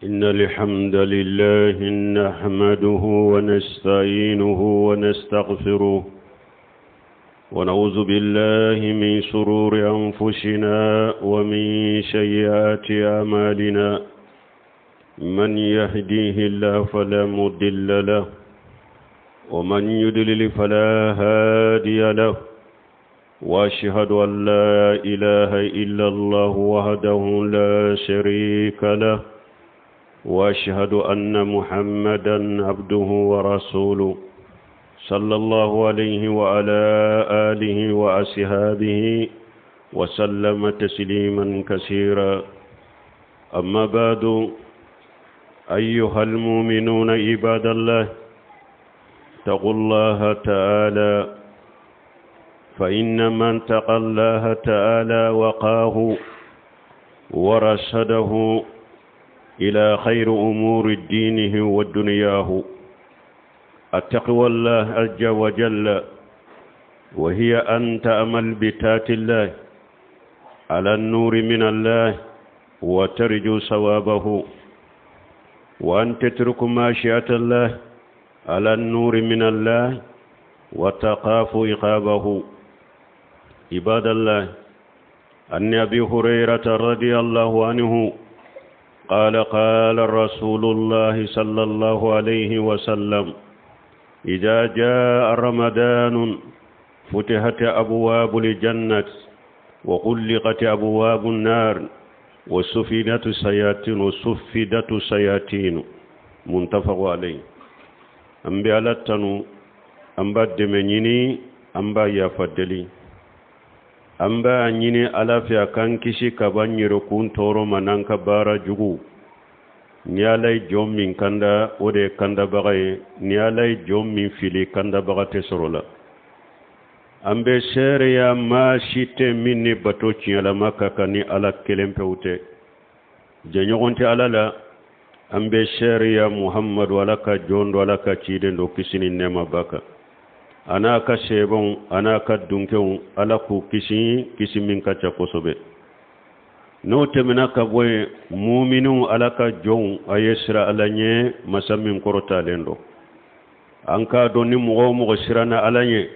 إن الحمد لله نحمده ونستعينه ونستغفره ونعوذ بالله من شرور أنفسنا ومن سيئات أعمالنا من يهديه الله فلا مضل له ومن يضلل فلا هادي له واشهد ان لا اله الا الله وحده لا شريك له واشهد ان محمدا عبده ورسوله صلى الله عليه وعلى اله واصحابه وسلم تسليما كثيرا اما بعد ايها المؤمنون عباد الله اتقوا الله تعالى فإن من تقى الله تعالى وقاه ورشده إلى خير أمور دينه ودنياه التقوى الله عز وجل وهي أن تأمل بتات الله على النور من الله وترجو ثوابه وأن تترك ماشية الله على النور من الله وتقاف عقابه عباد الله عن أبي هريرة رضي الله عنه قال قال رسول الله صلى الله عليه وسلم إذا جاء رمضان فتحت أبواب الجنة وغلقت أبواب النار وسفدت سياتين وسفدت سياتين متفق عليه an bɛ ala tanu an b'a dɛmɛ ɲini an b'a yafa deli an b'a ɲini ala fɛ a k'an kisi ka bɔ an yɛrɛkun tɔɔrɔ ma n'an ka baara jugu ni ala ye jɔn min kanda o de ye kandabaga ye ni ala ye jɔn min fili kandabaga tɛ sɔrɔ la an bɛ seereya maa si tɛ min ni bato tiɲɛlama ka kan ni ala kelen pewu tɛ jɛɲɔgɔn tɛ ala la an bɛ seereya muhamadu ala ka jɔn don ala ka ciden don kisi ni nɛɛma b'a kan a n'a ka sɛbɛnw a n'a ka dunkew ala k'u kisi kisi min ka ca kosɛbɛ n'o tɛmɛna ka bɔ yen muminiw ala ka jɔnw a ye siran ala ɲɛ masa min kɔrɔtalen don an k'a dɔn ni mɔgɔ o mɔgɔ siranna ala ɲɛ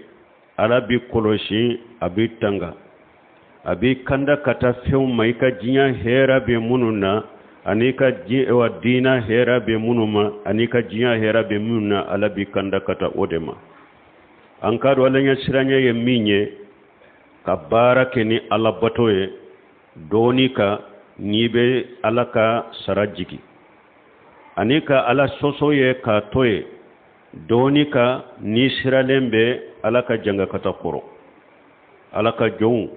ala b'i kɔlɔsi a b'i tanga a b'i kanda ka taa fɛnw ma i ka diɲɛ hɛrɛ bɛ minnu na ani ka wa diina hɛrɛ bɛ minnu ma ani ka diɲɛ hɛrɛ bɛ minnu na ala b'i kanda ka taa o de ma an k'a dɔn ala ɲɛ siranɲɛ ye min ye ka baara kɛ ni alabato ye dɔɔni kan n'i bɛ ala ka sara jigi ani ka ala sɔsɔ ye k'a to ye dɔɔni kan n'i siralen bɛ ala ka jangakata kɔrɔ ala ka jɔnw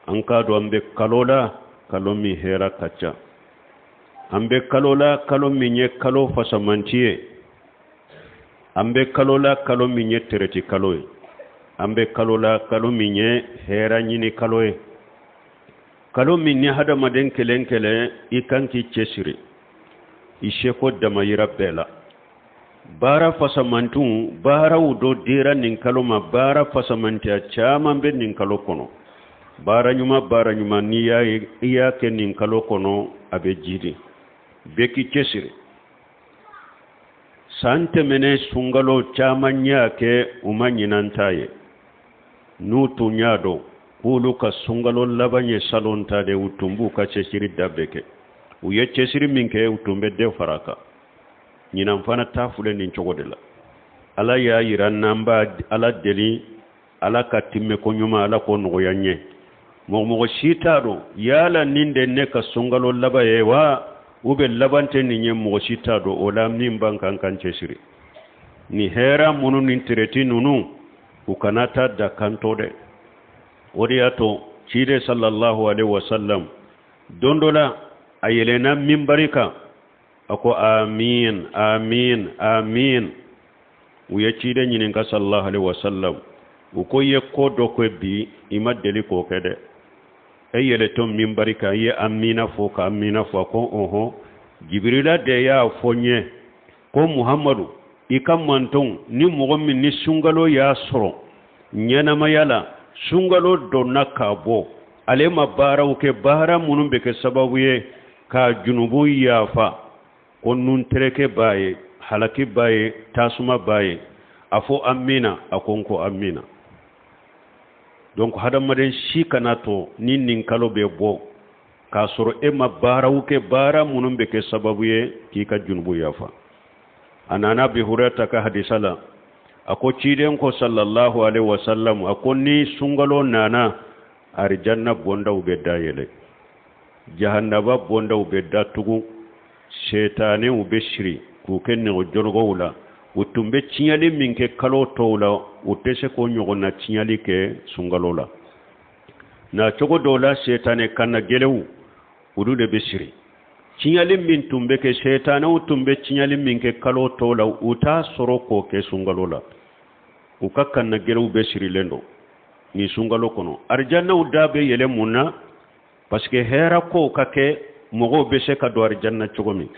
an k'a dɔn an bɛ kalo la kalo min hɛra ka ca an bɛ kalo la kalo min ye kalo fasamanti ye an bɛ kalo la kalo min ye tɛrɛti kalo ye an bɛ kalo la kalo min ye hɛra ɲini kalo ye kalo min ni hadamaden kelen kelen i kan k'i cɛsiri i seko damayira bɛɛ la baara fasamantiw baaraw dɔ dira nin kalo ma baara fasamantiya caman bɛ nin kalo kɔnɔ baara ɲuman baara ɲuman n'i y'a ye i y'a kɛ nin kalo kɔnɔ a bɛ jidi bɛɛ k'i cɛsiri san tɛmɛnen sunkalo caman y'a kɛ u ma ɲinan ta ye n'u tun y'a dɔn k'olu ka sunkalo laban ye salon ta de u tun b'u ka cɛsiri da bɛɛ kɛ u ye cɛsiri min kɛ u tun bɛ dɔ fara a kan ɲinan fana ta filɛ nin cogo de la ala y'a yira n'an b'a ala deli ala ka timmɛ ko ɲuman ala k'o nɔgɔya n ye mɔgɔ mɔgɔ si t'a dɔn yala nin de ne ka sunkalo laban ye wa u bɛ laban tɛ nin ye mɔgɔ si t'a dɔn o la min b'an kan k'an cɛsiri ni hɛra minnu ni tereti ninnu u kana taa da kan to dɛ o de y'a to ciden sallallahu alaihi wasallam don dɔ la a yɛlɛnna minbari kan a ko amin amin amin u ye ciden ɲininka sallallahu alaihi wasallam u ko i ye ko dɔ kɛ bi i ma deli k'o kɛ dɛ e yɛlɛtɔ minbari kan i ye amina fɔ ka amina fɔ a ko ɔhɔn jibirila de y'a fɔ n ye ko muhamadu i ka mantonw ni mɔgɔ min ni sunkalo y'a sɔrɔ ɲɛnamaya la sunkalo donna k'a bɔ ale ma baaraw kɛ baara minnu bɛ kɛ sababu ye k'a junubu yafa Ko nun tereke b'a ye, halaki b'a ye, tasuma b'a ye. A fɔ amina. A ko n ko amina. Donc hadamaden si kana to ni nin kalo bɛ bɔ k'a sɔrɔ e ma baaraw kɛ, baara minnu bɛ kɛ sababu ye k'i ka junubu yafa. A nana Abi Hurayra ka hadisa la, a ko ciden ko sallallahu alaihi wasallam, a ko ni sunkalo nana, arijanna bondaw bɛ dayɛlɛ, jahannaba bondaw bɛ datugu, setanɛw bɛ siri k'u kɛ nɛgɛjɔlɔkɔw la. U tun bɛ tiɲɛli min kɛ kalo tɔw la, u tɛ se k'o ɲɔgɔnna tiɲɛli kɛ sunkalo la. Na cogo dɔw la, setanɛ kanna gɛlɛnw, olu de bɛ siri. Tiɲɛli min tun bɛ kɛ, setanɛw tun bɛ tiɲɛli min kɛ kalo tɔw la, u t'a sɔrɔ k'o kɛ sunkalo la. U ka kanna gɛlɛnw bɛ sirilen don nin sunkalo kɔnɔ. Arijannaw da bɛ yɛlɛ mun na? Parce que hɛrɛ kow ka kɛ, mɔgɔw bɛ se ka don arijanna cogo min.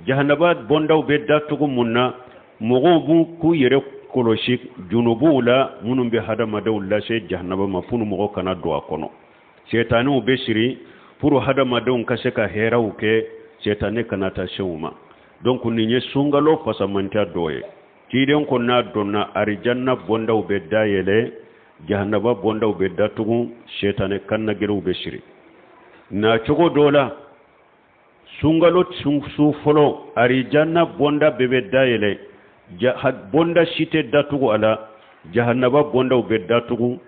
Jahanaba bɔndaw bɛ datugu mun na? Mɔgɔw b'u k'u yɛrɛ kɔlɔsi junubuw la minnu bɛ hadamadenw lase jahanaba ma, pour mɔgɔ kana don a kɔnɔ. Sɛtanɛw bɛ siri pour hadamadenw ka se ka hɛrɛw kɛ, sɛtanɛ kana taa se u ma. Donc nin ye sunkalo fasamantiya dɔ ye. Ciden ko n'a donna, arijanna bɔndaw bɛ dayɛlɛ, jahanaba bɔndaw bɛ datugu, sɛtanɛ kannagɛrɛw bɛ siri. Na cogo dɔ la, sunkalo su fɔlɔ, arijanna bɔnda bɛɛ bɛ dayɛlɛ, bɔnda si tɛ datugu a la. Jahanaba bɔndaw bɛ datugu,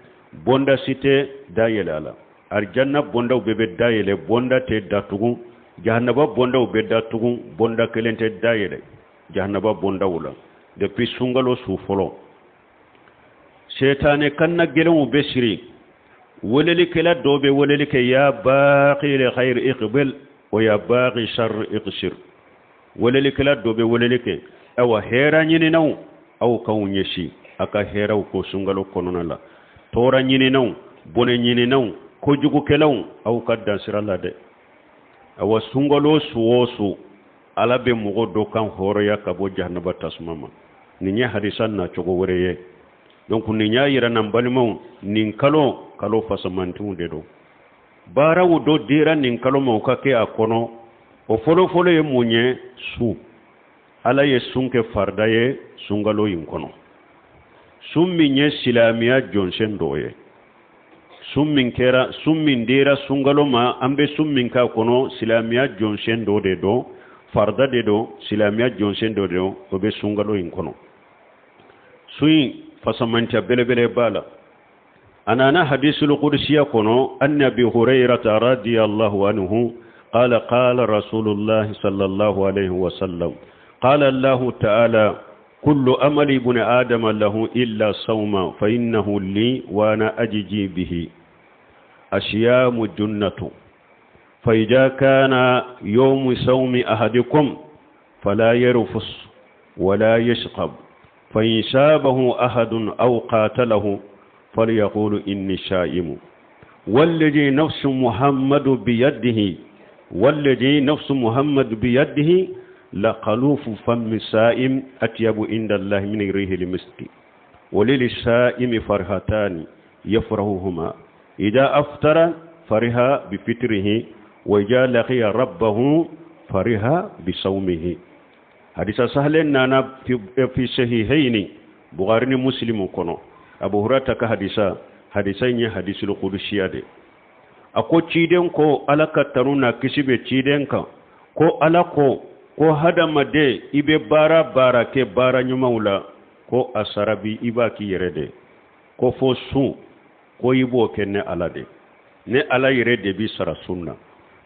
bɔnda si tɛ dayɛlɛ a la. Arijanna bɔndaw bɛɛ bɛ dayɛlɛ, bɔnda tɛ datugu. Jahanaba bɔndaw bɛ datugu, bɔnda kelen tɛ dayɛlɛ jahanaba bɔndaw la depuis sunkalo su fɔlɔ. Sɛtanɛ kanna gɛlɛnw bɛ siri. Welelikɛla dɔ bɛ weleli kɛ: ya baghi li khair iqbil wa ya baghi shar iqsir. Welelikɛla dɔ bɛ weleli kɛ: awa, hɛrɛ ɲininaw, aw k'aw ɲɛsin a ka hɛrɛw ko sunkalo kɔnɔna la. Tɔɔrɔ ɲininaw, bɔnɛ ɲininaw, kojugukɛlaw, aw ka dansira la dɛ. Awa, sunkalo su o su, Ala bɛ mɔgɔ dɔ kan hɔrɔnya ka bɔ jahanaba tasuma ma. Nin ye hadisa nacogo wɛrɛ ye. Donc nin y'a yira na, n balimaw, nin kalo, kalo fasamantiw de don. Baaraw dɔ dira nin kalo ma, o ka kɛ a kɔnɔ. O fɔlɔfɔlɔ ye mun ye? Sun. Ala ye sun kɛ farida ye sunkalo in kɔnɔ, sun min ye silamɛya jɔnsen dɔ ye. Sun min kɛra, sun min dira sunkalo ma, an bɛ sun min k'a kɔnɔ, silamɛya jɔnsen dɔ de don, farida de don, silamɛya jɔnsen dɔ de don. O bɛ sunkalo in kɔnɔ. Sun in fasamantiya belebele b'a la. A nana hadisul kudusiya kɔnɔ: an Abi Hurayrata radiyallahu anhu qala qala Rasulullah sallallahu alaihi wasallam, qala Allah ta'ala: kullu amali ibn adama lahu illa sawma fa innahu li wa ana ajzi bihi. Ashiyamu junnatu, fa idha kana yawmu sawmi ahadikum fala yarfus wala yashqab, fa in sabahu ahadun aw qatalahu falyaqulu inni sha'imu. والذي نفس محمد بيده والذي نفس محمد بيده لخلوف فم الصائم أطيب عند الله من ريح المسك. وللصائم فرحتان يفرحهما: إذا أفطر فرح بفطره، وإذا لقي ربه فرح بصومه. Hadisa sahalen nana fi sahihaini, Bukhari ni Muslim kɔnɔ. Abu Hurata ka hadisa, hadisa in ye hadisul kudusiya de. A ko ciden ko, Ala ka tanu na kisi bɛ ciden kan, ko Ala ko ko hadamaden, i bɛ baara baara kɛ baara ɲumanw la, ko a sara bi i b'a k'i yɛrɛ de, ko fo sun, ko i b'o kɛ ne Ala de, ne Ala yɛrɛ de bi sara sun na.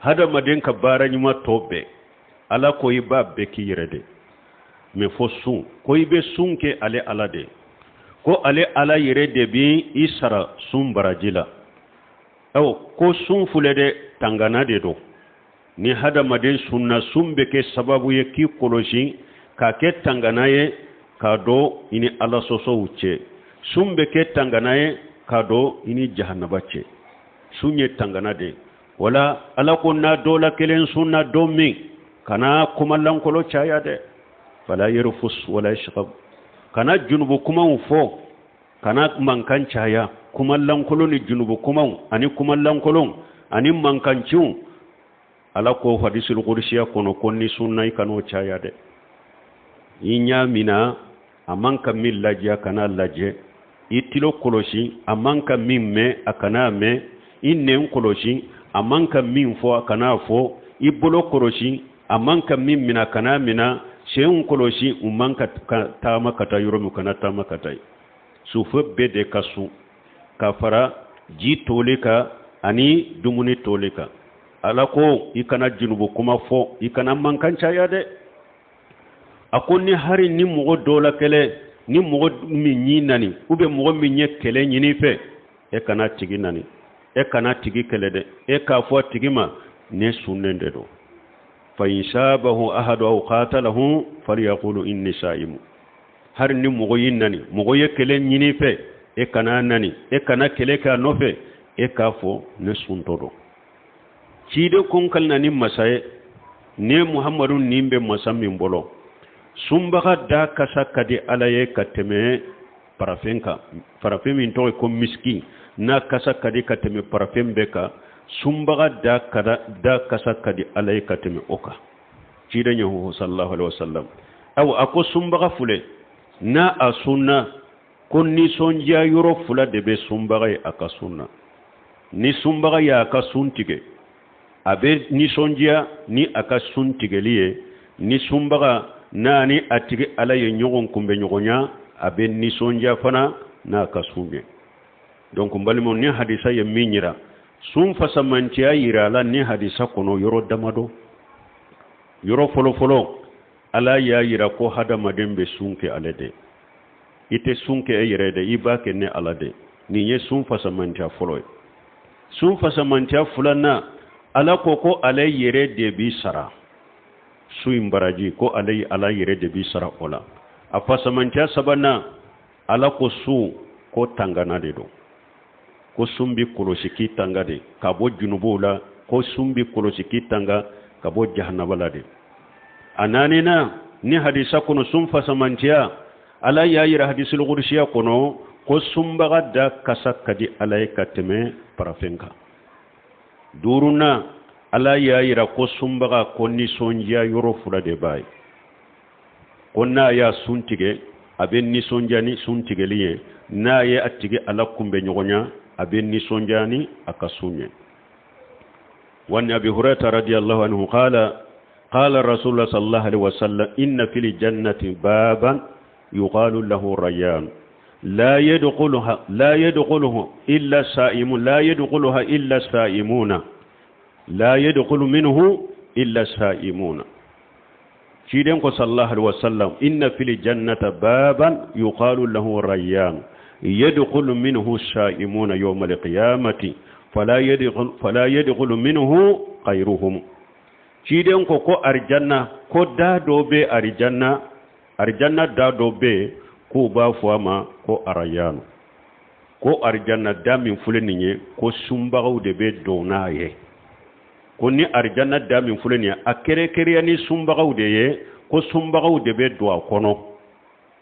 Hadamaden ka baara ɲuman tɔ bɛɛ, Ala ko i b'a bɛɛ k'i yɛrɛ de, mais fo sun, ko i bɛ sun kɛ ale Ala de, ko ale Ala yɛrɛ de bi i sara sun baraji la. Aw ko sun filɛ dɛ, tangana de don. Ni hadamaden sunna, sun bɛ kɛ sababu ye k'i kɔlɔsi, k'a kɛ tangana ye k'a dɔn i ni Ala sɔsɔw cɛ. Sun bɛ kɛ tangana ye k'a dɔn i ni jahanaba cɛ. Sun ye tangana de ye. Wala Ala ko n'a dɔ la kelen sunna don min, kana kuma lankolo caya dɛ. Fala yarfus wala yashqab, kana junubu kumaw fɔ, kana mankan caya. Kuma lankolon ni junubu kumaw ani kuma lankolon ani mankanciw. Ala ko hadisul kudusiya kɔnɔ ko n'i sunna, i kan'o caya dɛ. I ɲa mina, a man ka min lajɛ, a kana lajɛ. I tilo kɔlɔsi, a man ka min mɛn, a kana mɛn. I nɛn kɔlɔsi, a man ka min fɔ, a kana fɔ. I bolo kɔlɔsi, a man ka min mina, a kana mina. Senw kɔlɔsi, u man ka taama ka taa yɔrɔ min, kana taama ka taa yen. Sufɛ bɛɛ de ka sun ka fara ji toli kan ani dumuni toli kan. Ala ko i kana junubu kuma fɔ, i kana mankan caya dɛ. A ko ni hari ni mɔgɔ dɔ la kɛlɛ, ni mɔgɔ min y'i nani ou bien mɔgɔ min ye kɛlɛ ɲini fɛ, e kana tigi nani, e kana tigi kɛlɛ dɛ. E k'a fɔ a tigi ma: ne sunnen de don. Fa in sabahu ahadu aw qatalahu falyaqulu inni sa'imu. Hari ni mɔgɔ y'i nani, mɔgɔ ye kɛlɛ ɲini fɛ, e kana nani, e kana kɛlɛ kɛ a nɔfɛ, e k'a fɔ ne suntɔ don. Ciden ko n kalina ni masa ye, ne Muhamadu nin bɛ masa min bolo, sunbaga da kasa ka di Ala ye ka tɛmɛ parafɛn kan. Parafɛn min tɔgɔ ye ko miski, n'a kasa ka di ka tɛmɛ parafɛn bɛɛ kan, sunbaga da kasa ka di Ala ye ka tɛmɛ o kan. Ciden ye ho sallallahu alaihi wasallam. Awa, a ko sunbaga filɛ, n'a a sunna, ko nisɔndiya yɔrɔ fila de bɛ sunbaga ye a ka sun na. Ni sunbaga y'a ka sun tigɛ, a bɛ nisɔndiya ni a ka sun tigɛli ye. Ni sunbaga n'a ni a tigi Ala ye ɲɔgɔn kunbɛ ɲɔgɔnya, a bɛ nisɔndiya fana n'a ka sun ye. Donc n balimaw, ni hadisa ye min yira, sun fasamantiya yira a la ni hadisa kɔnɔ yɔrɔ damadɔ. Yɔrɔ fɔlɔfɔlɔ, Ala y'a yira ko hadamaden bɛ sun kɛ ale de. I tɛ sun kɛ e yɛrɛ de, i b'a kɛ ne Ala de. Nin ye sun fasamantiya fɔlɔ ye. Sun fasamantiya filanan, Ala ko ko ale yɛrɛ de b'i sara su in baraji, ko ale Ala yɛrɛ de b'i sara o la. A fasamantiya sabanan, Ala ko sun ko tangana de don, ko sun bi kɔlɔsi k'i tanga de ka bɔ junubuw la, ko sun bi kɔlɔsi k'i tanga ka bɔ jahanaba la de. A naaninan, ni hadisa kɔnɔ sun fasamantiya, Ala y'a yira hadisul kudusiya kɔnɔ ko sunbaga da kasa ka di Ala ye ka tɛmɛ parafɛn kan. Duurunan, Ala y'a yira ko sunbaga ko nisɔndiya yɔrɔ fila de b'a ye, ko n'a y'a sun tigɛ, a bɛ nisɔndiya ni sun tigɛli ye. N'a ye a tigi Ala kunbɛ ɲɔgɔnya, a bɛ nisɔndiya ni a ka sun ye. وعن أبي هريرة رضي الله عنه قال: قال رسول الله صلى الله عليه وسلم: إن في الجنة بابا يقال له ريان، لا يدخلها لا يدخله إلا الصائم، لا يدخلها إلا الصائمون، لا يدخل منه إلا الصائمون. Ciden ko sallallahu alaihi wasallam: إن في الجنة بابا يقال له ريان، يدخل منه الصائمون يوم القيامة، فلا يدخل منه غيرهم. Ciden ko ko arijanna ko da dɔ bɛ arijanna, arijanna da dɔ bɛ, k'u b'a fɔ a ma ko Arayanu, ko arijanna da min filɛ nin ye, ko sunbagaw de bɛ don n'a ye. Ko ni arijanna da min filɛ nin ye, a kɛrɛkɛrɛnya ni sunbagaw de ye, ko sunbagaw de bɛ don a kɔnɔ.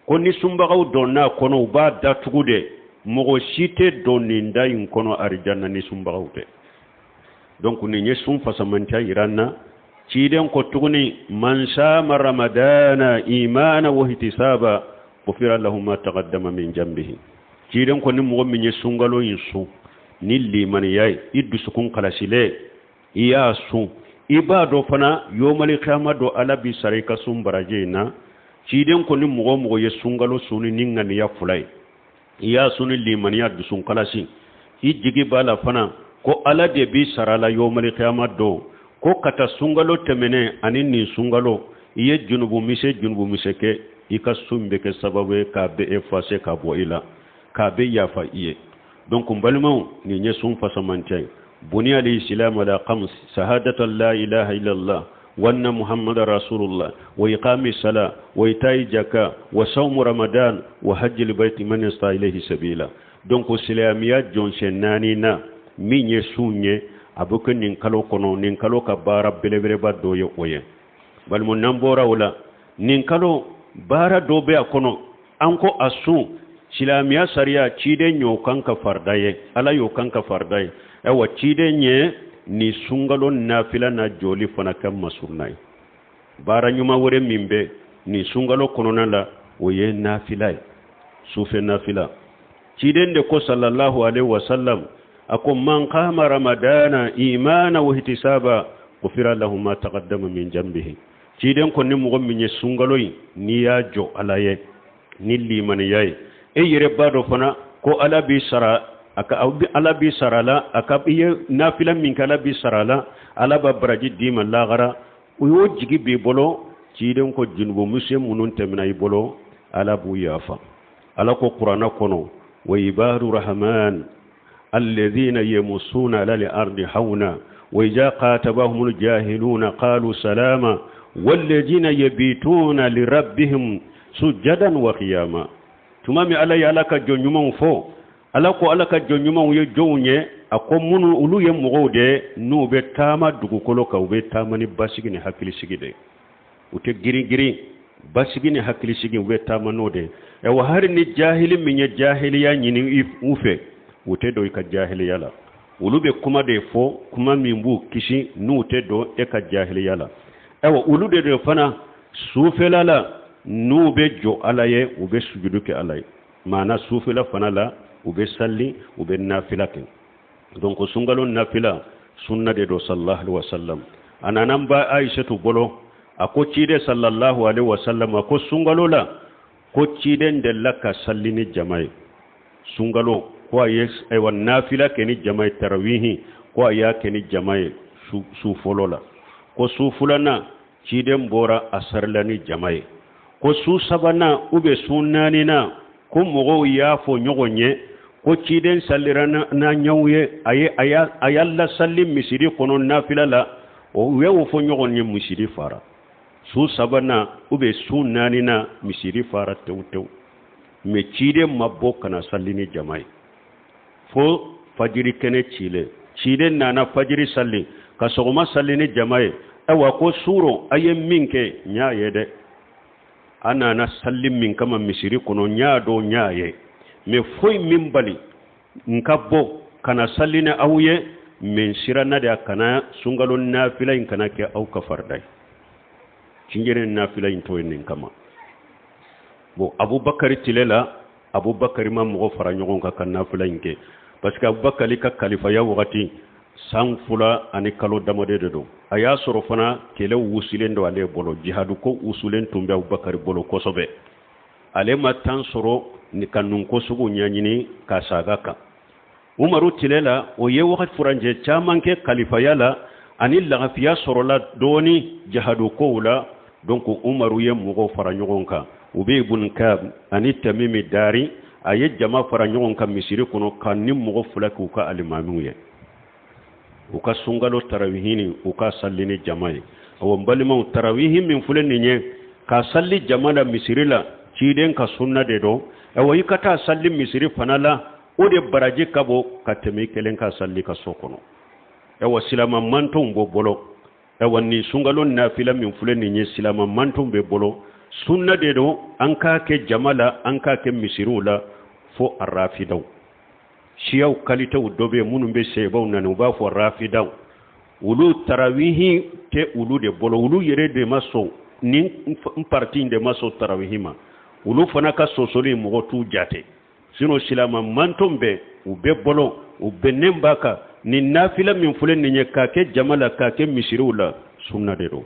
Ko ni sunbagaw donna a kɔnɔ, u b'a datugu de, mɔgɔ si tɛ don nin da in kɔnɔ arijanna ni sunbagaw tɛ. Donc nin ye sun fasamantiya yira an na. Ciden ko tuguni: من صام رمضان إيمانا واحتسابا غفر له ما تقدم من ذنبه. Ciden ko ni mɔgɔ min ye sunkalo in sun ni limaniya ye, i dusukun kalasilen i y'a sun, i b'a dɔn fana yomali kiyama dɔ Ala b'i sara i ka sun baraji in na. Ciden ko ni mɔgɔ o mɔgɔ ye sunkalo sun ni ŋaniya fila ye, i y'a sun ni limaniya, dusun kalasi, i jigi b'a la fana ko Ala de b'i sara la yomali kiyama don, ko ka taa sunkalo tɛmɛnen ani nin sunkalo, i ye junubu mise junubu mise kɛ, i ka sun bɛ kɛ sababu ye k'a bɛ effacer ka bɔ i la, k'a bɛ yafa i ye. Donc n balimaw, nin ye sun fasamantiya ye. بني الإسلام على خمس: شهادة لا إله إلا الله وأن محمد رسول الله وإقام الصلاة وإيتاء الزكاة وصوم رمضان وحج البيت من استطاع إليه سبيلا. Donc silamɛya jɔnsen naani na min ye sun ye, a bɛ kɛ nin kalo kɔnɔ, nin kalo ka baara belebeleba dɔ ye o ye. Balimaw, n'an bɔra o la, nin kalo baara dɔ bɛ a kɔnɔ. An ko a sun, silamɛya sariya, ciden y'o kan ka farida ye, Ala y'o kan ka farida ye. Ayiwa, ciden ye Nin sunkalo nafila na jɔli fana ka masuruna ye. Baara ɲuman wɛrɛ min bɛ nin sunkalo kɔnɔna la, o ye nafila ye, sufɛ nafila. Ciden de ko sallallahu alaihi wasallam, a ko: man qama ramadana imana wa ihtisaba ghufira lahu ma taqaddama min jambihi. Ciden ko ni mɔgɔ min ye sunkalo in, n'i y'a jɔ Ala ye ni limaniya ye, e yɛrɛ b'a dɔn fana ko Ala b'i sara a ka, Ala b'i sara la a ka, i ye nafila min kɛ, Ala b'i sara la, Ala b'a baraji d'i ma lahara, o y'o jigi b'i bolo. Ciden ko junubu misɛn minnu tɛmɛna i bolo, Ala b'u yafa. Ala ko Kuranɛ kɔnɔ: wa ibadu rahman alladhina yamusuna ala al-ardi hawna wa idha qatabahum al-jahiluna qalu salama walladhina yabituna lirabbihim sujadan wa qiyama. Tuma min Ala ye Ala ka jɔn ɲumanw fɔ, Ala ko Ala ka jɔn ɲumanw ye jɔnw ye? A ko minnu, olu ye mɔgɔw de n'u bɛ taama dugukolo kan, u bɛ taama ni basigi ni hakilisigi de, u tɛ girin girin, basigi ni hakilisigi, u bɛ taama n'o de. Wa hali ni jahili min ye jahiliya ɲini u fɛ, u tɛ don i ka jahiliya la. Olu bɛ kuma de fɔ, kuma min b'u kisi n'u tɛ don e ka jahiliya la. Ayiwa, olu de don fana sufɛla la, n'u bɛ jɔ Ala ye, u bɛ sujudu kɛ Ala ye. Maana sufɛla fana la, u bɛ sali, u bɛ nafila kɛ. Donc sunkalo nafila sunna de don. Sallallahu alaihi wasallam, a nana n ba Aishatu bolo, a ko ciden sallallahu alaihi wasallam, a ko sunkalo la, ko ciden delila ka sali ni jama ye sunkalo, ko a ye ayiwa nafila kɛ ni jama ye, tarawihi, ko a y'a kɛ ni jama ye su fɔlɔ la. Ko su filanan, ciden bɔra a sarila ni jama ye. Ko su sabanan u bɛ su naaninan, ko mɔgɔw y'a fɔ ɲɔgɔn ye ko ciden salira n'a ɲɛw ye, a ye a y'a lasali misiri kɔnɔ nafila la. O u y'o fɔ ɲɔgɔn ye, misiri fara. Su sabanan u bɛ su naaninan, misiri fara tewu tewu, mɛ ciden ma bɔ ka na sali ni jama ye fo fajiri kɛnɛ cilen. Ciden nana fajiri sali ka sɔgɔma sali ni jama ye. Ayiwa, ko suro a ye min kɛ, n y'a ye dɛ. A nana sali min kama misiri kɔnɔ, n y'a dɔn, n y'a ye, mɛ foyi min bali n ka bɔ ka na sali ni aw ye, mɛ n siranna de a kana sunkalo nafila in kana kɛ aw ka farida ye. Cinjere nafila in to ye nin kama. Bon, Abubakari tile la, Abubakari ma mɔgɔ fara ɲɔgɔn kan ka nafila in kɛ, parce que Abubakari ka kalifaya wagati, san 2 ani kalo damadɔ de don. A y'a sɔrɔ fana kɛlɛ wusilen don ale bolo, jihadu ko wusulen tun bɛ Abubakari bolo kosɛbɛ. Ale ma tan sɔrɔ ni ka nun ko sugu ɲɛɲini ka saga kan. Umaru tile la, o ye wagati furancɛ caman kɛ kalifaya la, ani lafiya sɔrɔla dɔɔni jihadu kow la. Donc Umaru ye mɔgɔw fara ɲɔgɔn kan, u bɛ Ibun Kab ani Tamimi Dari. A ye jama fara ɲɔgɔn kan misiri kɔnɔ ka ni mɔgɔ fila k'u ka alimamiw ye, u ka sunkalo tarawihini, u ka sali ni jama ye. Awɔ, n balimaw, tarawihi min filɛ nin ye, ka sali jama la misiri la, ciden ka sunna de don. Awa, i ka taa sali misiri fana la, o de baraji ka bon ka tɛmɛ i kelen ka sali ka so kɔnɔ. Awa, silama mantonw b'o bolo. Awa, nin sunkalo nafila min filɛ nin ye, silama mantonw bɛ bolo, sunna de don an k'a kɛ jama la, an k'a kɛ misiriw la. Fo a rafidaw, siyaw kalitew dɔ bɛ yen minnu bɛ sebaw nani, u b'a fɔ rafidaw, olu tarawihi tɛ olu de bolo. Olu yɛrɛ de ma sɔn, ni n parti de ma sɔn tarawihi ma. Olu fana ka sɔsɔli, mɔgɔ t'u jate. Sinon silama manton bɛɛ, u bɛ bolo, u bɛnnen b'a kan, nin nafila min filɛ nin ye, k'a kɛ jama la, k'a kɛ misiriw la, sunna de don.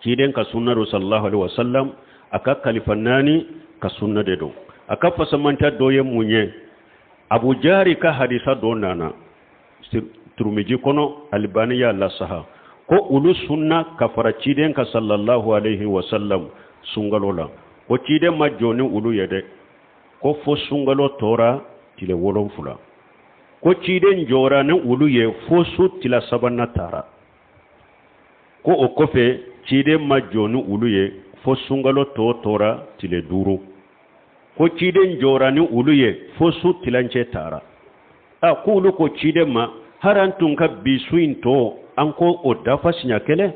Ciden ka sunna don sallallahu alaihi wasallam, a ka kalifa naani ka sunna de don. A ka fasamanta dɔ ye mun ye? Abu Jari ka hadisa dɔ nana Turumiji kɔnɔ, Alibani y'a lasaha, ko olu sunna ka fara ciden ka sallallahu alaihi wasallam sunkalo la. Ko ciden ma jɔ ni olu ye dɛ, ko fo sunkalo tora tile 7. Ko ciden jɔra ni olu ye fo su tila sabanan taara. Ko o kɔfɛ, ciden ma jɔ ni olu ye fo sunkalo tɔ tora tile 5. Ko ciden jɔra ni olu ye fo su tilancɛ taara. A ko olu ko ciden ma: hari an tun ka bi su in tɔ, an ko o dafa siɲɛ kelen.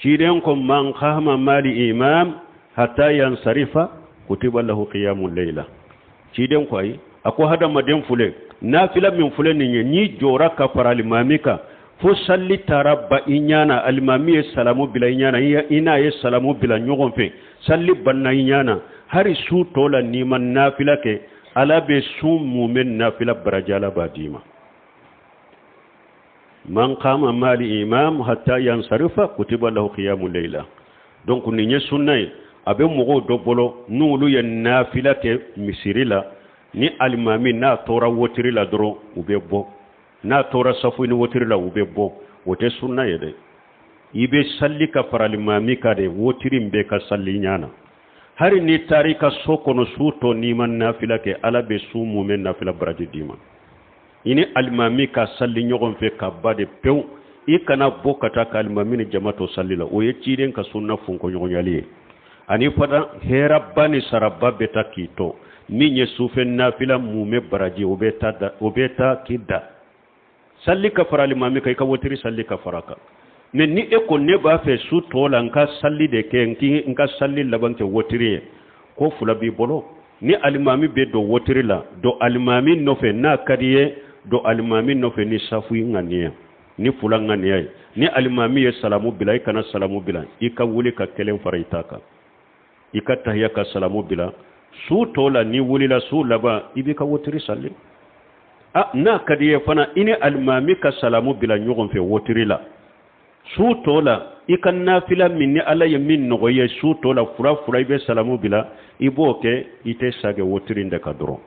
Ciden ko: man qama mali imam hatta yansarifa kutiba lahu qiyamul layla. Ciden ko ayi, a ko hadamaden filɛ, nafila min filɛ nin ye, n'i jɔra ka fara alimami kan Fo salli taara ban i ɲɛ na, alimami ye salamu bila i ɲɛ na, i n'a ye salamu bila ɲɔgɔn fɛ, salli banna i ɲɛ na, hari su tɔ la n'i ma nafila kɛ, Ala bɛ sun mumɛ nafila baraji Ala b'a d'i ma. Man qama mali imam hatta yansarifa kutiba lahu qiyamu layla. Donc nin ye sunna ye, a bɛ mɔgɔw dɔ bolo n'olu ye nafila kɛ misiri la, ni alimami n'a tora wotiri la dɔrɔn u bɛ bɔ, n'a tora safu ni wotiri la u bɛ bɔ. O tɛ sunna ye dɛ. I bɛ salli ka fara alimami kan de, wotiri in bɛ ka salli ɲa na. Hari n'i taara i ka so kɔnɔ su tɔ n'i ma nafila kɛ, Ala bɛ su mumɛ nafila baraji d'i ma. I ni alimami ka salli ɲɔgɔn fɛ ka ban de pewu, i kana bɔ ka taa ka alimami ni jama to salli la. O ye ciden ka sunna fɔnkɔɲɔgɔnyali ye. Ani fana hɛrɛba ni saraba bɛ taa k'i to min ye sufɛ nafila mumɛ baraji, o bɛ taa da, o bɛ taa k'i da salli ka fara alimami kan, i ka wotiri salli ka fara kan. Mais ni e ko ne b'a fɛ su tɔ la n ka salli de kɛ, n ka salli laban kɛ wotiri ye, ko fila b'i bolo. Ni alimami bɛ don wotiri la, don alimami nɔfɛ. N'a ka di ye, don alimami nɔfɛ ni safu ŋaniya, ni fila ŋaniya ye. Ni alimami ye salamu bila, i kana salamu bila, i ka wuli ka kelen fara i ta kan, i ka tahiya ka salamu bila. Su tɔ la n'i wulila su laban, i b'i ka wotiri salli. A n'a ka di ye fana, i ni alimami ka salamu bila ɲɔgɔn fɛ wotiri la. Su tɔ la, i ka nafila min ni Ala ye min nɔgɔya su tɔ la, fila fila i bɛ salamu bila, i b'o kɛ, i tɛ sagɛ wotiri in de kan dɔrɔn.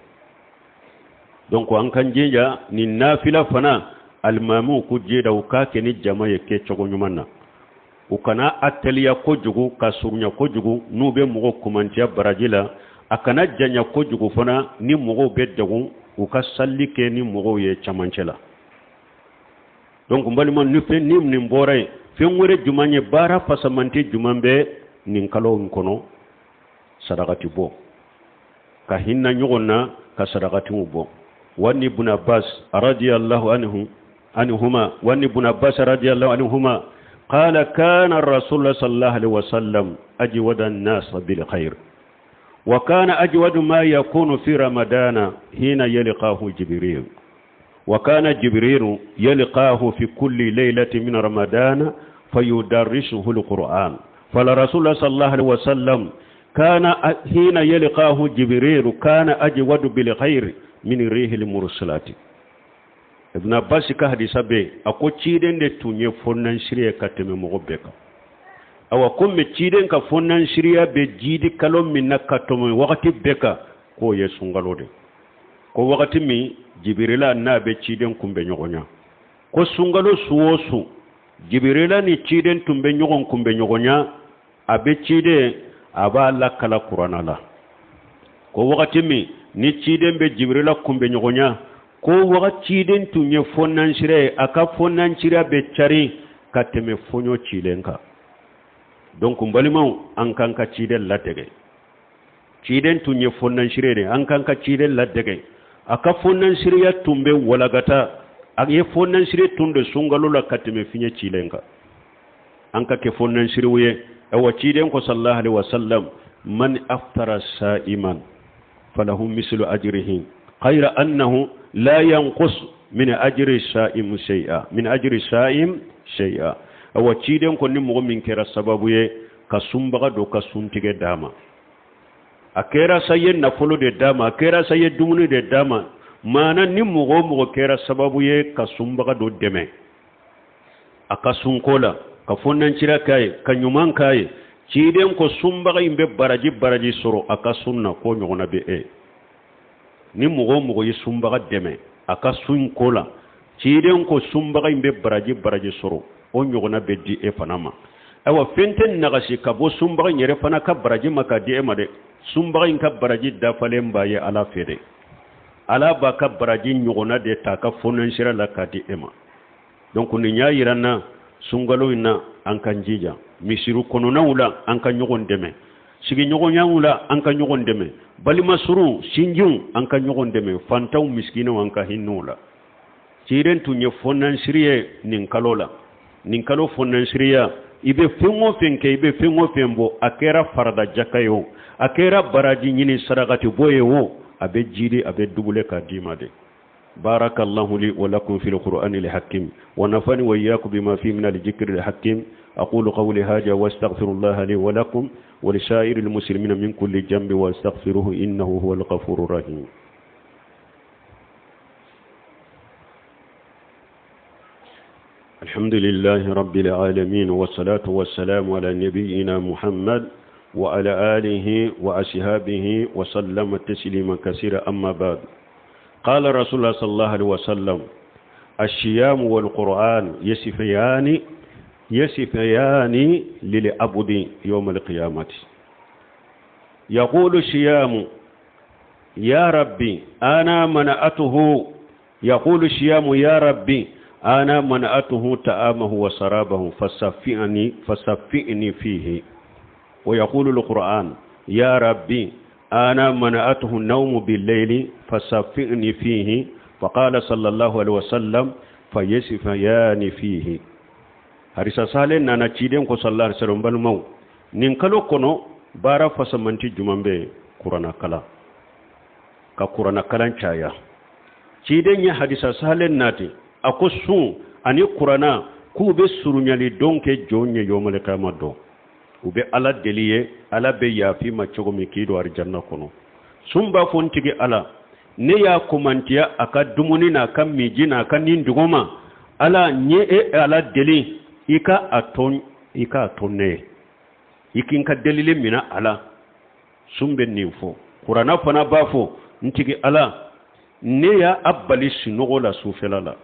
Donc an k'an jija nin nafila fana, alimamiw k'u jija u k'a kɛ ni jama ye kɛcogo ɲuman na. U kana a teliya kojugu ka surunya kojugu n'u bɛ mɔgɔw kumantiya baraji la. A kana janya kojugu fana ni mɔgɔw bɛ degun u ka salli kɛ ni mɔgɔw ye camancɛ la. Donc n balima, ni fɛn ni nin bɔra yen, fɛn wɛrɛ jumɛn ye baara fasamante jumɛn bɛ nin kalo in kɔnɔ? Sarakati bɔ, ka hinɛ ɲɔgɔn na, ka sarakatiw bɔ. Wa ni ibn Abbas radiyallahu anhu anhuma wa ni ibn Abbas radiyallahu anhuma qala kana rasulullah sallallahu alaihi wasallam ajwada an-nas bil khair wa kana ajwadu ma yakunu fi ramadana hina yalqahu jibril wa kana jibril yalqahu fi kulli laylatin min ramadana fayudarrisuhu al-Qur'an. Fala rasulullah sallallahu alaihi wasallam kana hina yalqahu jibril kana ajwadu bil khair min rihil mursalati. Ibn Abbas ka hadisa bɛ, a ko ciden de tun ye fɔnansiri ye ka tɛmɛ mɔgɔ bɛɛ kan. Awa, komi ciden ka fɔnansiriya bɛ jidi kalo min na ka tɛmɛ wagati bɛɛ kan, k'o ye sunkalo de. Ko wagati min Jibirila n'a bɛ ciden kunbɛ ɲɔgɔn ɲa, ko sunkalo su o su Jibirila ni ciden tun bɛ ɲɔgɔn kunbɛ ɲɔgɔn ɲa, a bɛ ciden a b'a lakala kuranna la. Ko wagati min ni ciden bɛ Jibirila kunbɛ ɲɔgɔn ɲa, ko wagati ciden tun ye fɔnansira ye, a ka fɔnansira bɛ cari ka tɛmɛ fɔɲɔ cilen kan. Donc n balimaw, an k'an ka ciden ladege. Ciden tun ye fɔnansire de, an k'an ka ciden ladege. A ka fɔnansiriya tun bɛ walagata, a ye fɔnansiri tun de sunkalo la ka tɛmɛ fiɲɛ cilen kan. An ka kɛ fɔnansiriw ye. Awa, ciden ko sallallahu alaihi wasallam: man aftara sa'iman falahu mislu ajrihi ghayra annahu la yanqus min ajri sa'im shay'a, min ajri sa'im shay'a. Awa, ciden ko ni mɔgɔ min kɛra sababu ye ka sunbaga dɔ ka suntigɛ d'a ma, a kɛra sa ye nafolo de d'a ma, a kɛra sa ye dumuni de d'a ma, maana ni mɔgɔ o mɔgɔ kɛra sababu ye ka sunbaga dɔ dɛmɛ a ka sunko la, ka fɔnancira k'a ye, ka ɲuman k'a ye, ciden ko sunbaga in bɛ baraji baraji sɔrɔ a ka sun na, k'o ɲɔgɔnna bɛ e. Ni mɔgɔ o mɔgɔ ye sunbaga dɛmɛ a ka sun ko la, ciden ko sunbaga in bɛ baraji baraji sɔrɔ, o ɲɔgɔnna bɛ di e fana ma. Ayiwa, fɛn tɛ nagasi ka bɔ sunbaga in yɛrɛ fana ka baraji ma ka di e ma dɛ. Sunbaga in ka baraji dafalen b'a ye Ala fɛ dɛ. Ala b'a ka baraji ɲɔgɔnna de ta a ka fɔnansira la k'a di e ma. Donc nin y'a yira n na, sunkalo in na, an k'an jija misiri kɔnɔnaw la, an ka ɲɔgɔn dɛmɛ sigiɲɔgɔnyaw la, an ka ɲɔgɔn dɛmɛ balimasurun sinjiw, an ka ɲɔgɔn dɛmɛ fantanw misikinaw, an ka hinɛw la. Ciden tun ye fɔnansiri ye nin kalo la. Nin kalo fɔnansiriya, i bɛ fɛn o fɛn kɛ, i bɛ fɛn o fɛn bɔ, a kɛra farada jaka ye o, a kɛra baraji ɲini sarakati bɔ ye o, a bɛ jidi, a bɛ dubule k'a d'i ma de. بارك الله لي ولكم في القرآن الحكيم ونفعني وإياكم بما فيه من الذكر الحكيم. أقول قولي هذا واستغفر الله لي ولكم ولسائر المسلمين من كل جنب واستغفروه إنه هو الغفور الرحيم. الحمد لله رب العالمين، والصلاة والسلام على نبينا محمد وعلى آله وأصحابه وسلم تسليما كثيرا. أما بعد، قال رسول الله صلى الله عليه وسلم: الصيام والقرآن يسفيان للعبد يوم القيامة. يقول الصيام: يا ربي أنا منعته. يقول الصيام: يا ربي أنا منعته طعامه وشرابه فصفئني فيه. ويقول القرآن: يا ربي أنا منعته النوم بالليل فصفئني فيه. فقال صلى الله عليه وسلم: فيسفيان فيه. Harisa salen nana ciden ko sallallahu alaihi wasallam: balimaw, nin kalo kɔnɔ, baara fasamanti juman bɛ? Kurana kalan, ka kurana kalan caya. Ciden ye hadisa salen nati, a ko sun ani kurana k'u bɛ surunyali don kɛ jɔn ye yɔmale kama dɔn. U bɛ Ala deli ye, Ala bɛ yafi ma cogo min k'i don arijanna kɔnɔ. Sun b'a fɔ: n tigi Ala, ne y'a komantiya a ka dumuni n'a ka miji n'a ka nin dugu ma. Ala, n ye e Ala deli, i ka a to, i ka a to ne ye, i k'i ka delili mina. Ala, sun bɛ nin fɔ. Kuranna fana b'a fɔ: n tigi Ala, ne y'a a bali sunɔgɔ la sufɛla la,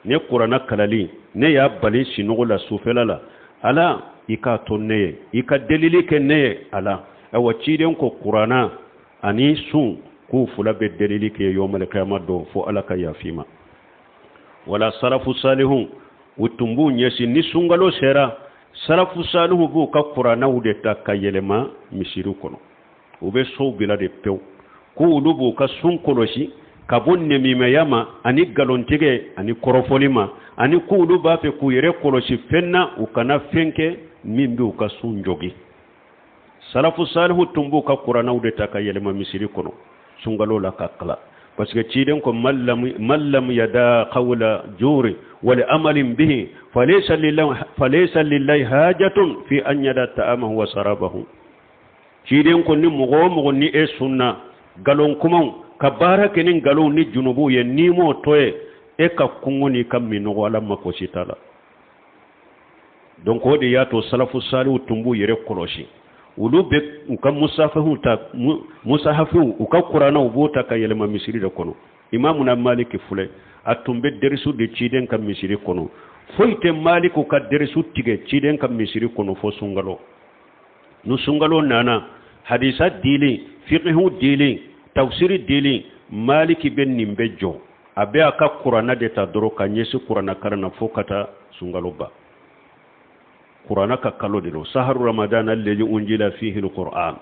ne kuranna kalali, ne y'a bali sunɔgɔ la sufɛla la. Ala, i k'a to ne ye, i ka delili kɛ ne ye, Ala. Ayiwa, ciden ko kuranna ani sun k'u fila bɛ delili kɛ yɔmalikayama dɔn fo Ala ka yafi ma. Wala salafu salihun, u tun b'u ɲɛsin ni sunkalo sera, salafu salihu b'u ka kurannaw de ta ka yɛlɛma misiri kɔnɔ. U bɛ sow bila de pewu ko olu b'u ka sun kɔlɔsi ka bɔ nɛmimɛya ma ani nkalontigɛ ani kɔrɔfɔli ma, ani k'olu b'a fɛ k'u yɛrɛ kɔlɔsi fɛn na, u kana fɛn kɛ min bɛ u ka sun jogi. Salafu salihu tun b'u ka kurannaw de ta ka yɛlɛma misiri kɔnɔ sunkalo la ka kala, parce que ciden ko: man lam yada qawla juri wal amalin bihi falaysa lillahi hajatun fi an yada ta'amahu wa sarabahu. Ciden ko ni mɔgɔ o mɔgɔ ni e sunna galon kumaw ka baara kɛ ni nkalonw ni junubuw ye, n'i m'o to ye, e ka kungo n'i ka minɔgɔ, Ala mako si t'a la. Donc o de y'a to salafu saliw tun b'u yɛrɛ kɔlɔsi. Olu bɛ u ka musafahu ta, musahafiw, u ka kuranɛw b'o ta ka yɛlɛma misiri de kɔnɔ. Imamuna Maliki filɛ, a tun bɛ derisu de ciden ka misiri kɔnɔ. Foyi tɛ Maliku ka derisu tigɛ ciden ka misiri kɔnɔ fo sunkalo. Ni sunkalo nana, hadisa dili, fiqhu dili, tafsiri dili, Maliki bɛ nin bɛ jɔ, a bɛ a ka kuranɛ de ta dɔrɔn ka ɲɛsin kuranɛ kalan na fo ka taa sunkalo ban. Kuranɛ ka kalo de don, saharu ramadan alladhi unjila fihi alquran,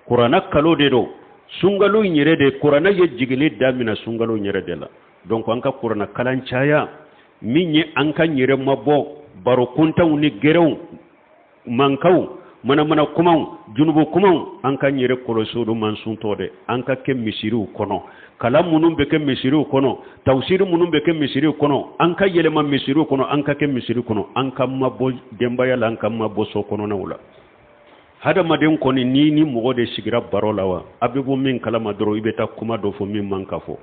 kuranɛ kalo de don. Sunkalo in yɛrɛ de, kuranɛ ye jigili daminɛ sunkalo in yɛrɛ de la. Donc an ka kuranɛ kalan caya, min ye an ka yɛrɛ mabɔ baro kuntanw ni gɛrɛnw, mankanw, manamana kumaw, junubu kumaw. An ka yɛrɛ kɔlɔsi olu man suntɔ dɛ. An ka kɛ misiriw kɔnɔ, kalan minnu bɛ kɛ misiriw kɔnɔ, tawusiri minnu bɛ kɛ misiriw kɔnɔ, an ka yɛlɛma misiriw kɔnɔ, an ka kɛ misiri kɔnɔ, an ka mabɔ denbaya la, an ka mabɔ so kɔnɔnaw la. Hadamaden kɔni, ni ni mɔgɔ de sigira baro la wa, a bɛ bɔ min kalama dɔrɔn, i bɛ taa kuma dɔ fɔ min man ka fɔ.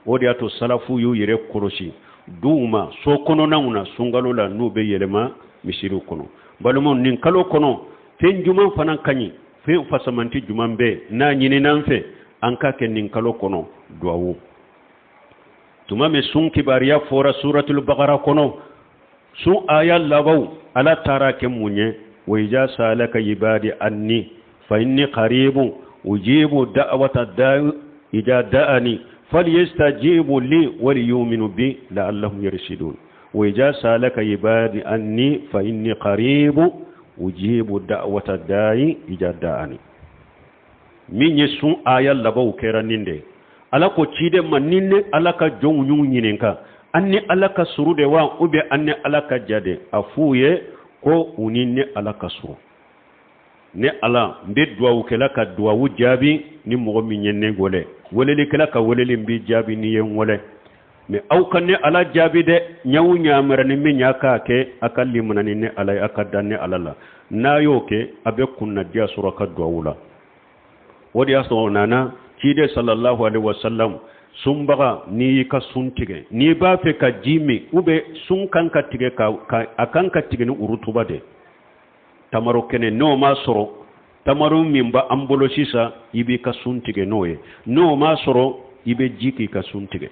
O de y'a to salafu y'u yɛrɛ kɔlɔsi duw ma, so kɔnɔnaw na, sunkalo la, n'u bɛ yɛlɛma misiriw kɔnɔ. Balimaw, nin kalo kɔnɔ, fɛn juman fana ka ɲi, fɛn fasamanti juman bɛ n'a ɲinin'an fɛ an ka kɛ nin kalo kɔnɔ: duwawu. Tuma min sun kibaruya fɔra suratul bakara kɔnɔ, sun aya labanw, Ala taara kɛ mun ye? Wa iza salaka ibadi anni fa inni qaribun ujibu da'wata da'i idha da'ani falyastajibu li wal yu'minu bi la'allahum yarshidun. Wa iza salaka ibadi anni fa inni qaribu ujibu da'wata da'i idha da'ani. Min ye sun aya labanw kɛra nin de: Ala ko ciden ma, ni ne Ala ka jɔnw y'u ɲininka, an ni Ala ka suru de wa, ou bien an ni Ala ka ja de? A f'u ye ko u ni ne Ala ka suru. Ne Ala, n bɛ duwawukɛla ka duwawu jaabi ni mɔgɔ min ye ne wele, welelikɛla ka weleli n b'i jaabi n'i ye n wele. Mais aw ka ne Ala jaabi dɛ, n y'aw yamari ni min y'a k'a kɛ, a ka limana ni ne Ala ye, a ka da ne Ala la. N'a y'o kɛ, a bɛ kunnadiya sɔrɔ a ka duwawu la. O de y'a sɔrɔ nana ciden sallallahu alaihi wasallam sunbaga n'i y'i ka sun tigɛ n'i b'a fɛ ka ji min ou bien sun kan ka tigɛ ka a kan ka tigɛ ni urutuba de tamaro kɛnɛ n'o ma sɔrɔ tamaro min b'an bolo sisan i b'i ka sun tigɛ n'o ye n'o ma sɔrɔ i bɛ ji k'i ka sun tigɛ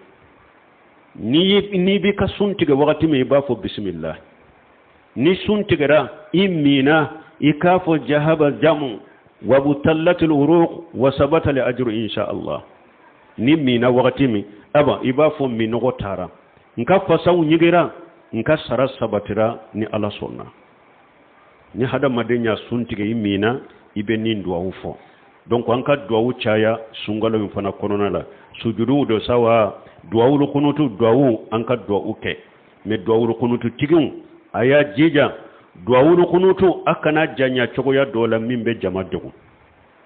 n'i b'i ka sun tigɛ wagati min i b'a fɔ bisimila ni sun tigɛra i minna i k'a fɔ jahaba jamu wabutallatil uruq wa sabata al ajru insha Allah n'i minna wagati min aba i b'a fɔ minnɔgɔ taara n ka fasaw ɲigira n ka sara sabatira ni Ala sɔnna ni hadamaden y'a sun tigɛ i minna i bɛ nin duwawu fɔ donc an ka duwawu caya sunkalo in fana kɔnɔna la sujuduw don sa wa duwawul kunutu duwawu an ka duwawu kɛ mais duwawul kunutu tigiw a y'a jija duwawul kunutu a kana janya cogoya dɔ la min bɛ jama degun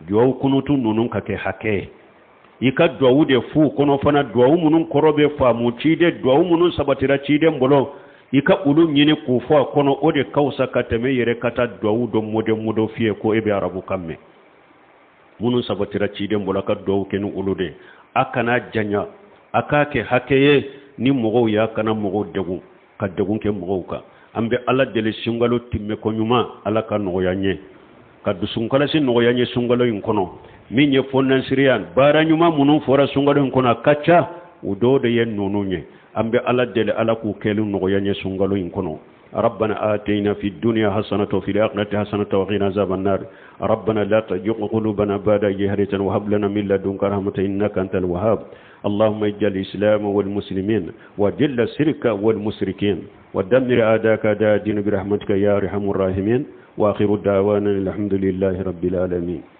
duwawu kunutu ninnu ka kɛ hakɛ ye i ka duwawu de f'u kɔnɔ fana duwawu minnu kɔrɔ bɛ faamu ciden duwawu minnu sabatira ciden bolo i ka olu ɲini k'u fɔ a kɔnɔ o de ka fisa ka tɛmɛ i yɛrɛ ka taa duwawu dɔ mode mode fiyɛ ko e bɛ arabukan mɛn minnu sabatira ciden bolo a ka duwawu kɛ ni olu de a kana janya a k'a kɛ hakɛ ye ni mɔgɔw y'a kana mɔgɔw degun ka degun kɛ mɔgɔw kan an bɛ ala deli sunkalo timmɛko ɲuman ala ka nɔgɔya n ye ka dusukunkalasi nɔgɔya n ye sunkalo in kɔnɔ min ye fɔnansiriya baara ɲuman minnu fɔra sunkalo in kɔnɔ a ka ca o dɔw de ye ninnu ye an bɛ ala deli ala k'u kɛli nɔgɔya n ye sunkalo in kɔnɔ ربنا آتينا في الدنيا حسنة وفي الآخرة حسنة وقنا عذاب النار ربنا لا تزغ قلوبنا بعد إذ هديتنا وهب لنا من لدنك رحمة إنك أنت الوهاب اللهم اجعل الإسلام والمسلمين وجل الشرك والمشركين ودمر أعداءك أعداء الدين برحمتك يا أرحم الراحمين وآخر دعوانا الحمد لله رب العالمين.